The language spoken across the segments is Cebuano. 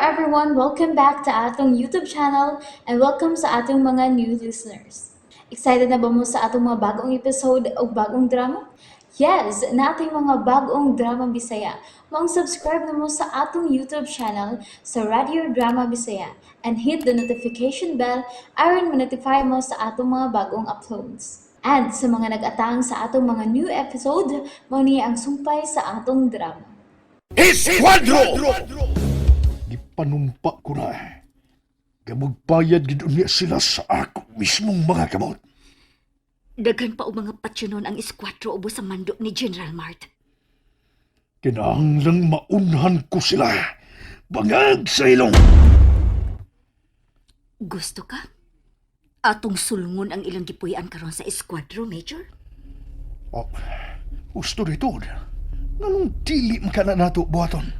everyone! Welcome back to atong YouTube channel and welcome sa atong mga new listeners. Excited na ba mo sa atong mga bagong episode o bagong drama? Yes, naa tay mga bagong drama Bisaya. Maong subscribe na mo sa atong YouTube channel sa Radio Drama Bisaya and hit the notification bell aron ma-notify mo sa atong mga bagong uploads. And sa mga nag-atang sa atong mga new episode, mao ni ang sumpay sa atong drama. Esquadro! Gipanumpa ko na. Gamugbayad gid unya sila sa ako mismong mga kamot. Daghan pa og mga patsyonon ang eskwatro ubos sa mando ni General Mart. Kinahanglang maunhan ko sila. Bangag sa ilong. Gusto ka? Atong sulngon ang ilang gipuy-an karon sa eskwatro, Major? Oh, gusto rito. Nganong dili man ka na nato buhaton?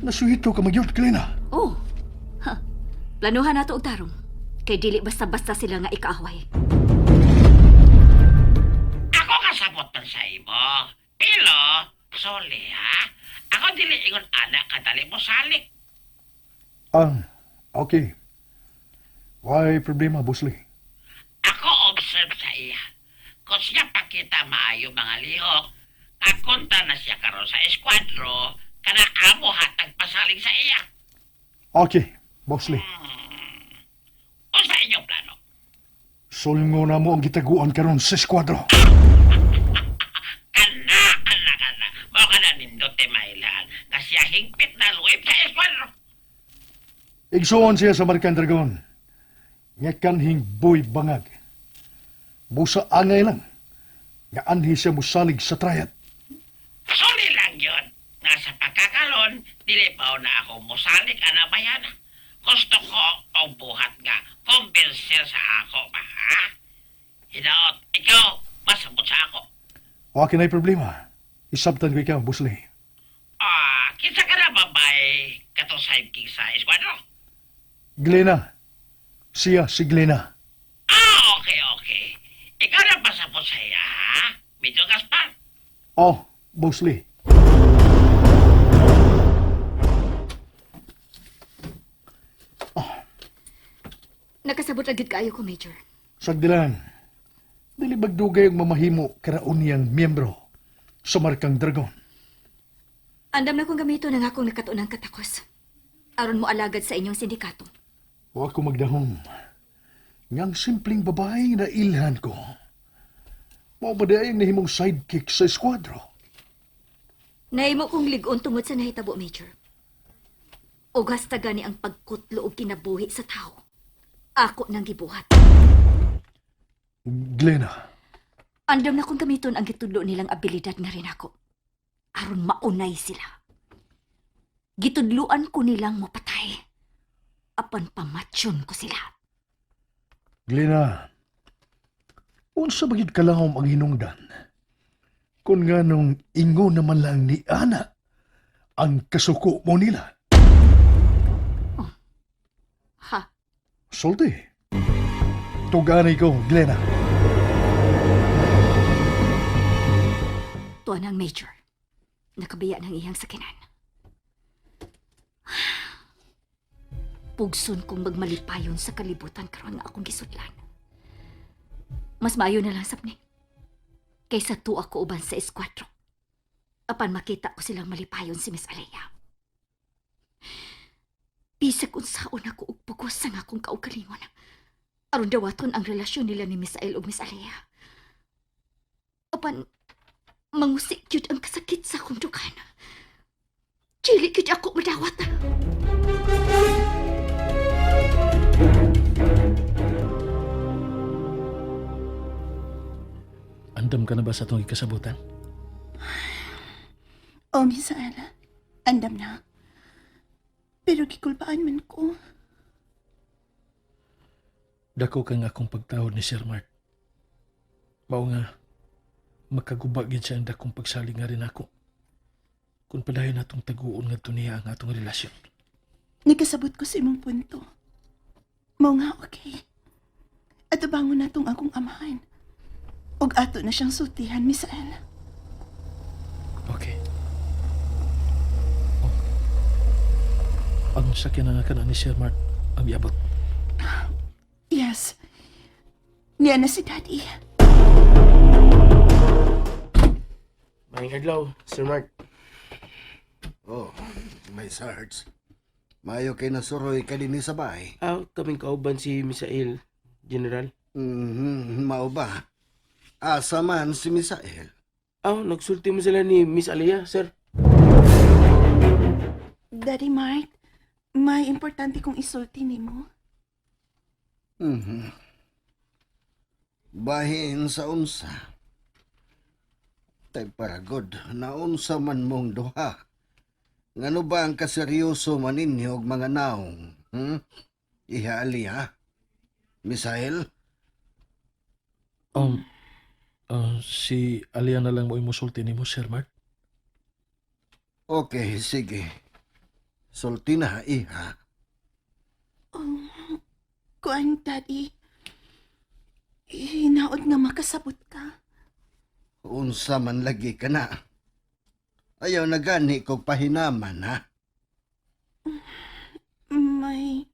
Nasuhito ka magyud, Klina. Oh. Ha. Planuhan nato og tarong. Kay dili basta-basta sila nga ikaaway. Ako kasabot man sa imo. Pero, soli ha? Ako dili ingon anak kadali mo salik. Ah, okay. Why problema, Busli? Ako observe sa iya. Kung siya pakita maayo mga lihok, kakunta na siya karon sa eskwatro, kana amo hatag pasaling sa iya. Okay, Bosley. Unsa inyong plano? Sulngo na mo ang gitaguan karon sa eskwatro. Kana, kana, kana. Mao kana nindot mailan nga siya hingpit na luib sa eskwatro. Igsuon siya sa Markan Dragon. Nga kanhing boy bangag. Busa angay lang. Nga anhi siya musalig sa triad. Suli lang yun. Nga sa pagkakalon, dili pa na ako musalik ana bayana. Gusto ko og buhat nga kumbinser sa ako ba, ha? Hinaot, ikaw, masabot sa ako. Wa kinay problema. Isabtan ko ikaw, Busli. Ah, kinsa ka na babae katong sidekick sa eskwatro? Glena. Siya si Glena. Ah, okay, okay. Ikaw na pasabot sa iya, ha? Medyo Gaspar. Oh, Busli. Nakasabot agad kaayo ko, Major. Sagdilan. Dili bagdugay ang mamahimo karaon niyang miyembro sa Markang Dragon. Andam na kong gamiton ang akong nakatuonang katakos. Aron mo alagad sa inyong sindikato. Wa ko magdahom. Ngang simpleng babae na ilhan ko. Mao ba di ay nahimong sidekick sa eskwatro? Nahimo kong ligon tungod sa nahitabo, Major. Ugas ta gani ang pagkutlo og kinabuhi sa tao. Ako nang gibuhat. Glena, Andam na kong gamiton ang gitudlo nilang abilidad nga rin ako. Aron maunay sila. Gitudluan ko nilang mapatay. Apan pamatsyon ko sila. Glena, unsa ba gyud kalahom ang hinungdan? Kung nga nung ingo naman lang ni Ana ang kasuko mo nila. Ha? Sulti. Tuganay ko, Glena. Tuwa ng Major. Nakabiya ng iyang sakinan. Pugson kong magmalipayon sa kalibutan karon nga akong gisudlan. Mas maayo na lang sapni. Kaysa tuwa ko uban sa eskwatro. Apan makita ko silang malipayon si Miss Alea. Bisag unsaon ako og pugos sa nga akong kaugalingon. Aron dawaton ang relasyon nila ni Miss El ug Miss Alea. Apan mangusik gyud ang kasakit sa akong dukan. Dili gyud ako madawat. Andam ka na ba sa itong ikasabutan? Oh, Misael. Andam na. Pero gikulpaan man ko. Dako kang akong pagtawad ni Sir Mark. Mao nga, makaguba gid siya ang dakong pagsalig nga rin ako. Kung padayon natong taguon nga niya ang atong relasyon. Nakasabot ko sa imong punto. Mao nga, okay. At bangon na tong akong amahan. Og ato na siyang sultihan, Misael. Okay. Oh. Ang sakyanan nga kana ni Sir Mark ang iabot. Yes. Niya na si Daddy. Maayong adlaw, Sir Mark. Oh, may sarge. Maayo kay nasuroy ka dinhi sa bahay. Ah, kaming kauban si Misael, General. Mao ba? Asa man si Misael. Ah, nagsulti mo sila ni Miss Aliyah, sir. Daddy Mark, may importante kong isulti nimo. Bahin sa unsa. Tay paragod, naunsa man mong duha. Ngano ba ang kaseryoso man ninyo og mga naong? Hmm? Iha Aliyah? Misael? Si Alia na lang mo imusulti nimo, Sir Mark. Okay, sige. Sulti na, iha. Kuan, Daddy. Hinaot nga makasabot ka. Unsa man lagi ka na. Ayaw na gani kog pahinaman, ha? May...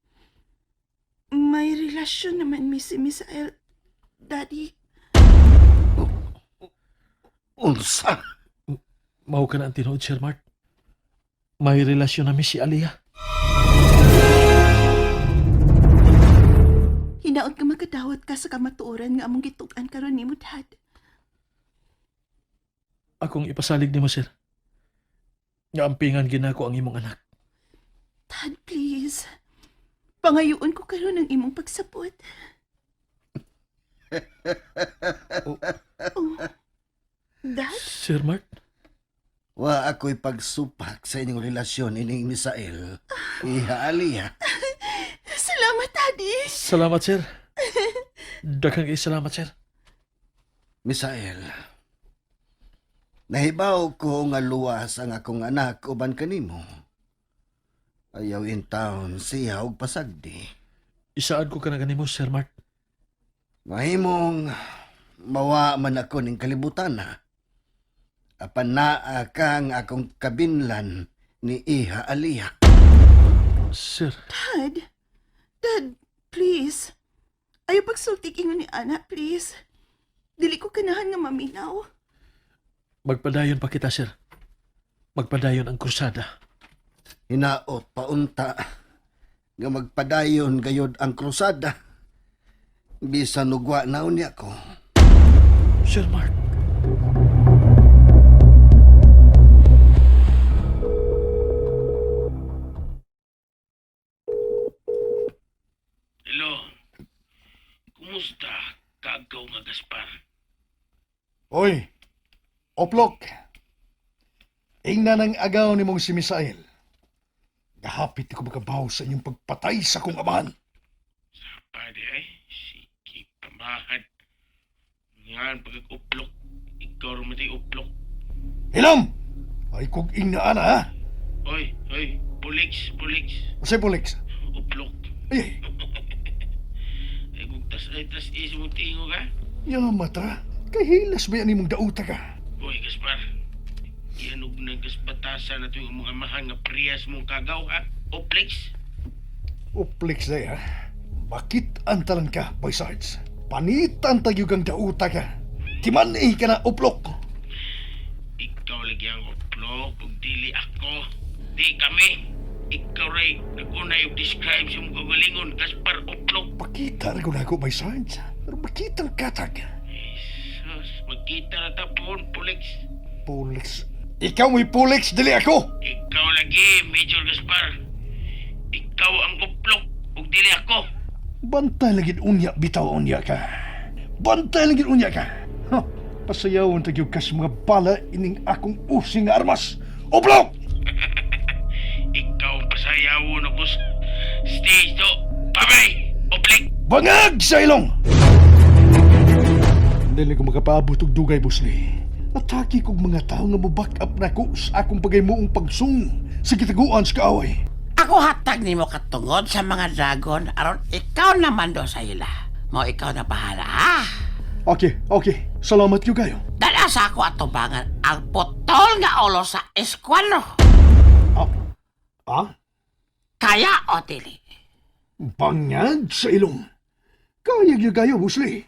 May relasyon naman mi si Misael, Daddy. Unsa? Mao ka na ang tinuod, Sir Mark. May relasyon nami si Alia. Hinaot nga makadawat ka sa kamatuoran nga among gitug-an karon nimo, Dad. Akong ipasalig nimo, sir. Nga ampingan ginako ang imong anak. Dad, please. Pangayuon ko karon ang imong pagsabot. Oh. Oh. Dad? Sir Mark? Wa ako'y pagsupak sa inyong relasyon ining Misael. Iha Aliyah. Salamat, Daddy. Salamat, sir. Daghang kay salamat, sir. Misael, nahibaw ko nga luwas ang akong anak uban kanimo. Ayaw in town siya og pasagdi. Isaad ko ka na kanimo, Sir Mark. Mahimong mawa man ako ning kalibutan ha. Apan naa kang akong kabinlan ni Iha Aliyah. Sir, Dad. Dad, please. Ayaw pagsultik ingon ni Ana, please. Dili ko kanahan nga maminaw. magpadayon pa kita, sir. Magpadayon ang krusada. Hinaot paunta nga magpadayon gayod ang krusada. Bisan ugwa na unya ko. Sir Mark. Hello. Kumusta kagaw nga Gaspar? Oy, Oplok. Ingna ng agaw ni mong si Misael. Gahapit ko makabaw sa inyong pagpatay sa kong amahan. Pwede ay, sige pamahan. Ngan pagkag-uplok, ikaw rumatay uplok. Hilom! Ay kog ingna ana ha. Hoy, hoy, puliks, puliks, Unsay Polix? uplok. Ay, Ay, gugtas ay tas is mong tingo ka. yama ta. Kahilas ba yan imong dauta ka? Hoy, Gaspar. Iyanog na gasbatasan na ito yung mga amahan nga priyas mong kagaw ha. Upliks. Uplix day ha. Bakit antalan ka, Boy Sarge? Panitan tagyog ang dauta ka. Timan-i ka na, uplok. Ikaw lagi ang uplok, ug dili ako. Di kami. Ikaw ray, nag-unay og describe sa mong kagalingon, Gaspar Uplok. Pakita ra ko na ako, Boy Sarge. Pero makita ang katag. Jesus, magkita na tapon, Puliks. Pulix. Ikaw mo'y pulix, dili ako! Ikaw lagi, Major Gaspar. Ikaw ang uplok, ug dili ako. Bantay lagi unya, bitaw unya ka. Bantay lagi unya ka. Ha, pasayawon tagyog ka sa mga bala ining akong using nga armas. Uplok! Ikaw ang pasayawon ako. Stage to. Bye-bye! Uplik! Bangag sa ilong! Dili ko makapaabot og dugay, Busli. Atake kog mga tao nga mo-back up nako sa akong pagaymuong pagsung sa kitaguan sa kaaway. Ako hatag nimo katungod sa mga dragon aron ikaw naman do sa ila. Mo ikaw na bahala ha. Okay, okay. Salamat gyud kayo. Dala sa ako atubangan ang putol nga ulo sa eskwalo. Ah? Kaya o dili? Bangag sa ilong. Kaya gyud kayo, Wesley.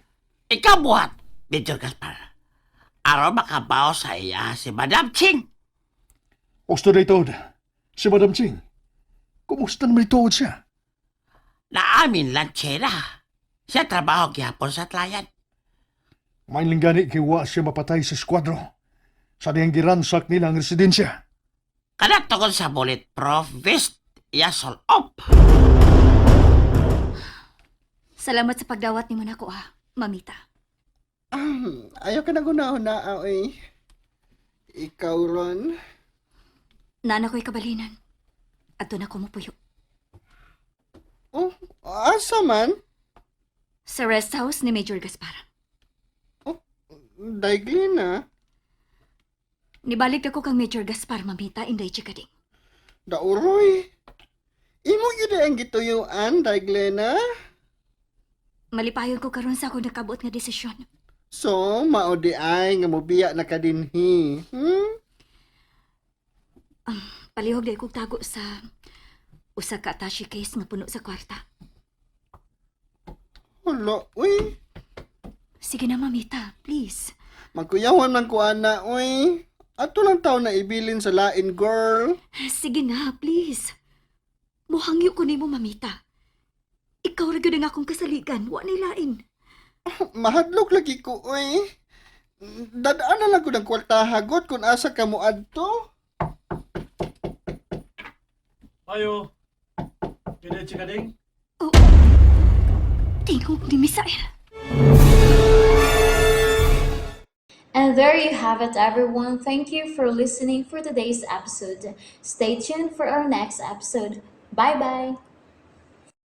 Ikaw buhat, Major Gaspar. Aron makabaw sa iya si Madam Ching. Gusto na ito, si Madam Ching. Kumusta naman ito siya? Naamin lang tsela. Siya trabaho gihapon sa tlayan. Mainling gani kay wa siya mapatay sa squadro. Sa diyang giransak nila ang residensya. Kana tungkol sa bulletproof vest, iya sol op. Salamat sa pagdawat nimo nako ha, mamita. Ayaw ka na guna-una, oy. Ikaw ron. Nana ko'y kabalinan. Adto na ko mopuyo. Oh, asa man? Sa rest house ni Major Gaspar. Daiglin na. Nibalik ako kang Major Gaspar, mamita, inday chikading. Dauroy. Imo gyud ang gituyuan, Daiglena. Malipayon ko karon sa akong nakabot nga desisyon. So, mao di ay nga mobiya na ka dinhi. Palihog dahil kong tago sa usa ka attache case nga puno sa kwarta. Hala, uy. Sige na, mamita, please. Magkuyawan man ko ana, uy. Ato lang tao na ibilin sa lain, girl. Sige na, please. Muhangyo ko nimo, mamita. Ikaw ra gyud ang akong kasaligan, wa ni lain. Mahadlok lagi ko, uy. Dadaan na lang ko ng kwarta hagot kung asa ka mo adto. Ayo. Pwede chikading? Oh. Tingog ni Misael. And there you have it, everyone. Thank you for listening for today's episode. Stay tuned for our next episode. Bye bye.